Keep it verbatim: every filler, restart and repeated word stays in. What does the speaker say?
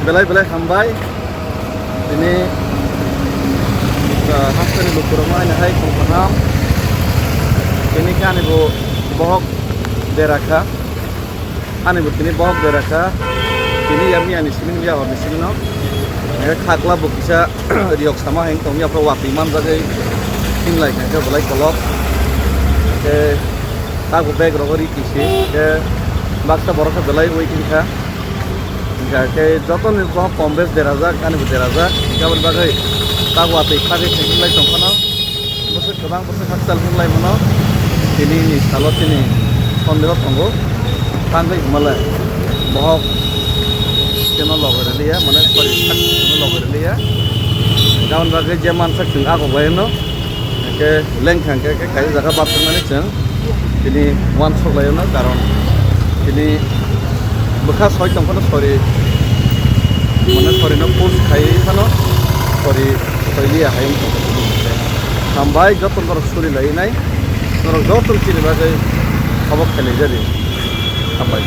Belai belai hambai. Tini, ah, hasteni lukurokno haino hai tong kaham. Tini khe ani bo bohok dera kha. Ani bo tini bohok dera kha. Tini yami ani sining ya horni sinino. Nge khakla bo kisa riyok sama heng tong ya pro watwi manjagwi hinlai kha khe belai kolok. Khe tago bag rogo ri kisi. Khe baksa borok khe belai waiting kha. Hingkha khe jotoni bohok kom bes derajak, ani bo derajak. Hingkhe aboni bagwi tak watwi khagwi thwngwi lai tongphano. Bwswk kwbang bwswk hakchal wng lai mano. Tini ni salo tini sondeho tongo. Tangwi hwnmalai bohok chwngno logi rwliya, mane sorry, sak chwngno logi rwliya. Hingkhe aboni bagwi je mansak chwng ago bai no. Hingkhe lengkha hingkhe khe kaisa jaga bathangmani chwng tini uansuk laio no, karon tini bwkha soi tong phano sori, mane sori no push khai phano sori soiliya hai wngkha. Hambai joto norok suri lai nai, norok joto chini bagwi obo khailai jadi. Hambai.